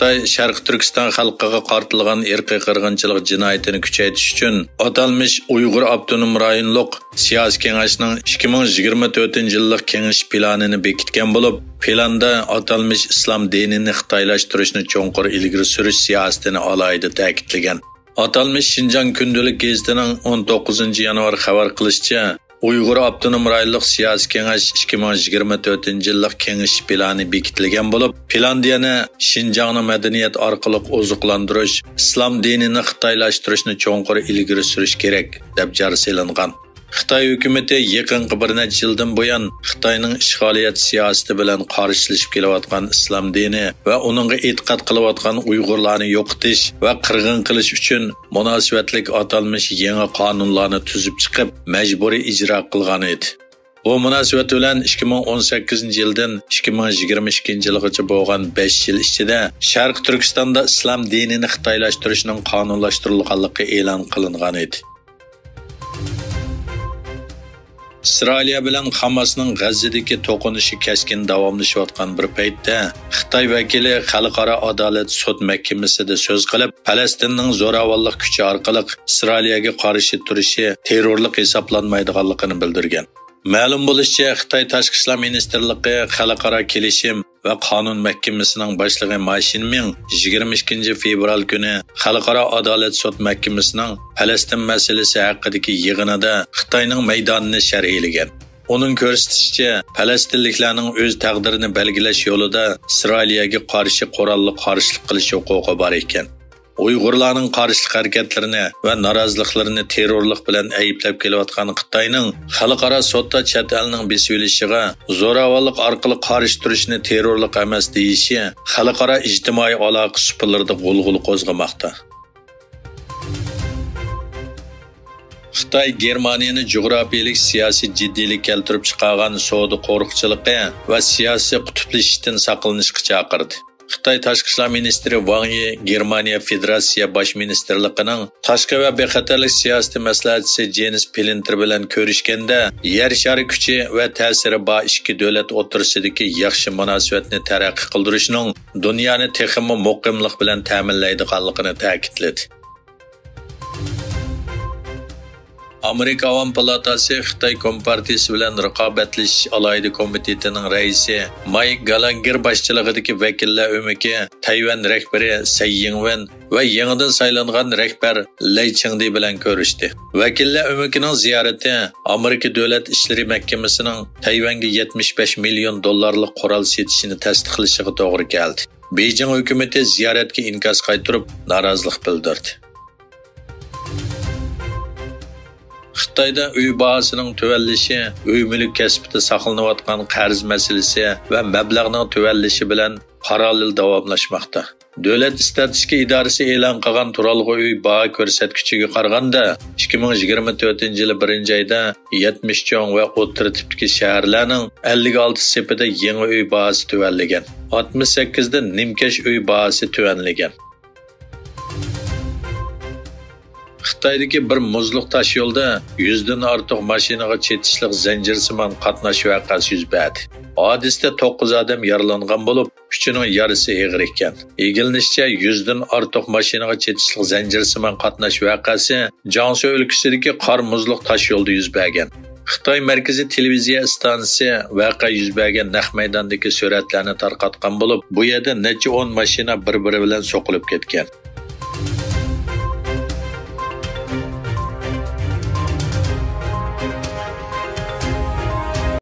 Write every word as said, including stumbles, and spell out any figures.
خىتاي شەرقىي تۈركىستان خەلقىگە قارىتىلغان ئىرقىي قىرغىنچىلىق جىنايىتىنى كۈچەيتىش ئۈچۈن ئاتالمىش ئۇيغۇر ئاپتونوم رايونلۇق سىياسىي كېڭەشنىڭ ئىككى مىڭ يىگىرمە تۆتىنچى يىللىق كېڭىشىش پىلانىنى بېكىتكەن بولۇپ، پىلاندا ئاتالمىش ئىسلام دىنىنى خىتايلاشتۇرۇشنى چوڭقۇر ئىلگىرى سۈرۈش سىياسىتىنى ئالاھىدە تەكىتلىگەن. ئاتالمىش شىنجاڭ كۈندىلىك گېزىتىنىڭ ئون توققۇزىنچى يانۋار خەۋەر قىلىشىچە، ئۇيغۇر ئاپتونوم رايونلۇق سىياسىي كېڭەش ئىككى مىڭ يىگىرمە تۆتىنچى يىللىق كېڭىشىش پىلانى بېكىتىلگەن بولۇپ، پىلاندا يەنە شىنجاڭنى مەدەنىيەت ئارقىلىق ئوزۇقلاندۇرۇش، ئىسلام دىنىنى خىتايلاشتۇرۇشنى چوڭقۇر ئىلگىرى سۈرۈش كېرەك، دەپ جار سېلىنغان. خىتاي ھۆكۈمىتى يېقىنقى بىر نەچچە يىلدىن بۇيان خىتاينىڭ ئىشغالىيەت سىياسىتى بىلەن قارشىلىشىپ كېلىۋاتقان ئىسلام دىنى ۋە ئۇنىڭغا ئېتىقاد قىلىۋاتقان ئۇيغۇرلارنى يوقىتىش ۋە قىرغىن قىلىش ئۈچۈن مۇناسىۋەتلىك ئاتالمىش يېڭى قانۇنلارنى تۈزۈپ چىقىپ، مەجبۇرىي ئىجرا قىلغان ئىدى. بۇ مۇناسىۋەت بىلەن ئىككى مىڭ ئون سەككىزىنچى يىلدىن ئىككى مىڭ يىگىرمە ئىككىنچى يىلغىچە بولغان بەش يىل ئىچىدە شەرقىي تۈركىستاندا ئىسلام دىنىنى خىتايلاشتۇرۇشنىڭ قانۇنلاشتۇرۇلغانلىقى ئېلان قىلىنغان ئىدى. ئىسرائىلىيە بىلەن خاماسنىڭ غەززىدىكى توقۇنۇشى كەسكىن داۋاملىشىۋاتقان بىر پەيتتە، خىتاي ۋەكىلى خەلقئارا ئادالەت سوت مەھكىمىسىدە سۆز قىلىپ، پەلەستىننىڭ زوراۋانلىق كۈچى ئارقىلىق ئىسرائىلىيەگە قارشى تۇرۇشى تېررورلۇق ھېسابلانمايدىغانلىقىنى بىلدۈرگەن. مەلۇم بولۇشىچە، خىتاي تاشقى ئىشلار مىنىستىرلىقى خەلقئارا كېلىشىم ۋە قانۇن مەھكىمىسىنىڭ باشلىقى ما شىنمىڭ يىگىرمە ئىككىنچى فېۋرال كۈنى خەلقئارا ئادالەت سوت مەھكىمىسىنىڭ پەلەستىن مەسىلىسى ھەققىدىكى يىغىنىدا خىتاينىڭ مەيدانىنى شەرھلىگەن. ئۇنىڭ كۆرسىتىشىچە، پەلەستىنلىكلەرنىڭ ئۆز تەقدىرىنى بەلگىلەش يولىدا ئىسرائىلىيەگە قارشى قوراللىق قارشىلىق قىلىش ھوقۇقى بار ئىكەن. ئۇيغۇرلارنىڭ قارشىلىق ھەرىكەتلىرىنى ۋە نارازىلىقلىرىنى تېررورلۇق بىلەن ئەيىبلەپ كېلىۋاتقان خىتاينىڭ خەلقئارا سوتتا چەت ئەلنىڭ بېسىۋېلىشىغا، زوراۋانلىق ئارقىلىق قارشى تۇرۇشنى تېررورلۇق ئەمەس دېيىشى خەلقئارا ئىجتىمائىي ئالاقە سۇپىلىرىدا غۇلغۇلا قوزغىماقتا. خىتاي گېرمانىيەنى جۇغراپىيەلىك سىياسىي جىددىيلىك كەلتۈرۈپ چىقارغان سودا قورۇقچىلىقى ۋە سىياسىي قۇتۇپلىشىشتىن ساقلىنىشقا چاقىردى. خىتاي تاشقى ئىشلار مىنىستىرى ۋاڭ يى گېرمانىيە فېدېراتسىيە باش مىنىستىرلىقىنىڭ تاشقى ۋە بىخەتەرلىك سىياسىتى مەسلىھەتچىسى جېنس پلىنتېر بىلەن كۆرۈشكەندە، يەر شارى كۈچى ۋە تەسىرى بار ئىككى دۆلەت ئوتتۇرىسىدىكى ياخشى مۇناسىۋەتنى تەرەققىي قىلدۇرۇشنىڭ دۇنيانى تېخىمۇ مۇقىملىق بىلەن تەمىنلەيدىغانلىقىنى تەكىتلىدى. ئامېرىكا ئاۋام پالاتاسى خىتاي كومپارتىيىسى بىلەن رىقابەتلىشىش ئالاھىدە كومىتېتىنىڭ رەئىسى مايك گالانگېر باشچىلىقىدىكى ۋەكىللەر ئۆمىكى تەيۋەن رەھبىرى سەي يىڭۋېن ۋە يېڭىدىن سايلانغان رەھبەر لەي چىڭدې بىلەن كۆرۈشتى. ۋەكىللەر ئۆمىكىنىڭ زىيارىتى ئامېرىكا دۆلەت ئىشلىرى مەھكىمىسىنىڭ تەيۋەنگە يەتمىش بەش مىليون دوللارلىق قورال سېتىشىنى تەستىقلىشىغا توغرا كەلدى. بېيجىڭ ھۆكۈمىتى زىيارەتكە ئىنكاس قايتۇرۇپ، نارازىلىق بىلدۈردى. خىتايدا ئۆي باھاسىنىڭ تۆۋەنلىشى، ئۆي مۈلۈك كەسپىدە ساقلىنىۋاتقان قەرز مەسىلىسى ۋە مەبلەغنىڭ تۆۋەنلىشى بىلەن پاراللېل داۋاملاشماقتا. دۆلەت ئىستاتىستىكا ئىدارىسى ئېلان قىلغان تۇرالغۇ ئۆي باھا كۆرسەتكۈچىگە قارىغاندا، ئىككى مىڭ يىگىرمە تۆتىنچى يىلى بىرىنچى ئايدا يەتمىش چوڭ ۋە ئوتتۇرا تىپتىكى شەھەرلەرنىڭ ئەللىك ئالتە سېپىدە يېڭى ئۆي باھاسى تۆۋەنلىگەن، ئاتمىش سەككىزدە نىمكەش ئۆي باھاسى تۆۋەنلىگەن. خىتايدىكى بىر مۇزلۇق تاش يولدا يۈزدىن ئارتۇق ماشىنىغا چېتىشلىق زەنجىرسىمان قاتناش ۋەقەسى يۈز بەردى. ھادىسىدە توققۇز ئادەم يارىلانغان بولۇپ، ئۈچىنىڭ يارىسى ئېغىر ئىكەن. ئىگىلىنىشىچە، يۈزدىن ئارتۇق ماشىنىغا چېتىشلىق زەنجىرسىمان قاتناش ۋەقەسى جياڭسۇ ئۆلكىسىدىكى قار مۇزلۇق تاش يولدا يۈز بەرگەن. خىتاي مەركىزىي تېلېۋىزىيە ئىستانسىسى ۋەقە يۈز بەرگەن نەق مەيداندىكى سۈرەتلەرنى تارقاتقان بولۇپ، بۇ يەردە نەچچە ئون ماشىنا بىر-بىرى بىلەن سوقۇلۇپ كەتكەن.